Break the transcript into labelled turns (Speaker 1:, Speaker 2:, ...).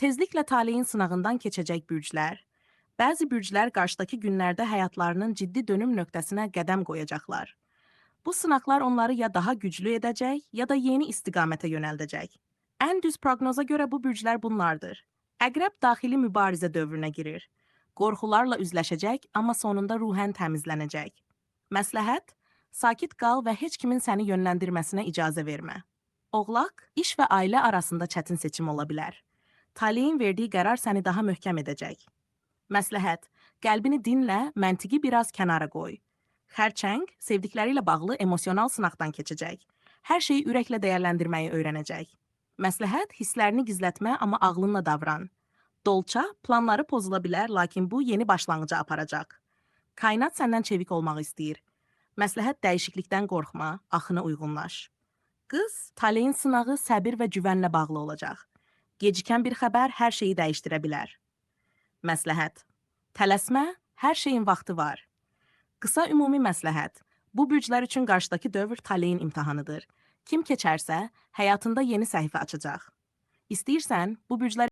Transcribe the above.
Speaker 1: Tezliklə taleyin sınağından keçəcək bürclər. Bəzi bürclər qarşıdakı günlərdə həyatlarının ciddi dönüm nöqtəsinə qədəm qoyacaqlar. Bu sınaqlar onları ya daha güclü edəcək, ya da yeni istiqamətə yönəldəcək. Ən düz proqnoza görə bu bürclər bunlardır. Əqrəb daxili mübarizə dövrünə girir. Qorxularla üzləşəcək, amma sonunda ruhən təmizlənəcək. Məsləhət: sakit qal və heç kimin səni yönləndirməsinə icazə vermə. Oğlaq, iş və ailə arasında çətin seçim ola bilər. Taleyin verdiyi qərar səni daha möhkəm edəcək. Məsləhət: qəlbini dinlə, məntiqi biraz kənara qoy. Xərçəng, sevdikləri ilə bağlı emosional sınaqdan keçəcək. Hər şeyi ürəklə dəyərləndirməyi öyrənəcək. Məsləhət: hisslərini gizlətmə, amma ağlınla davran. Dolça, planları pozula bilər, lakin bu yeni başlanğıca aparacaq. Kainat səndən çevik olmağı istəyir. Məsləhət: dəyişiklikdən qorxma, axına uyğunlaş. Qız, taleyin sınağı səbir və güvənlə bağlı olacaq. Gecikən bir xəbər hər şeyi dəyişdirə bilər. Məsləhət: tələsmə, hər şeyin vaxtı var. Qısa ümumi məsləhət. Bu bürclər üçün qarşıdakı dövr taleyin imtahanıdır. Kim keçərsə, həyatında yeni səhifə açacaq. İstəyirsən, bu bürclər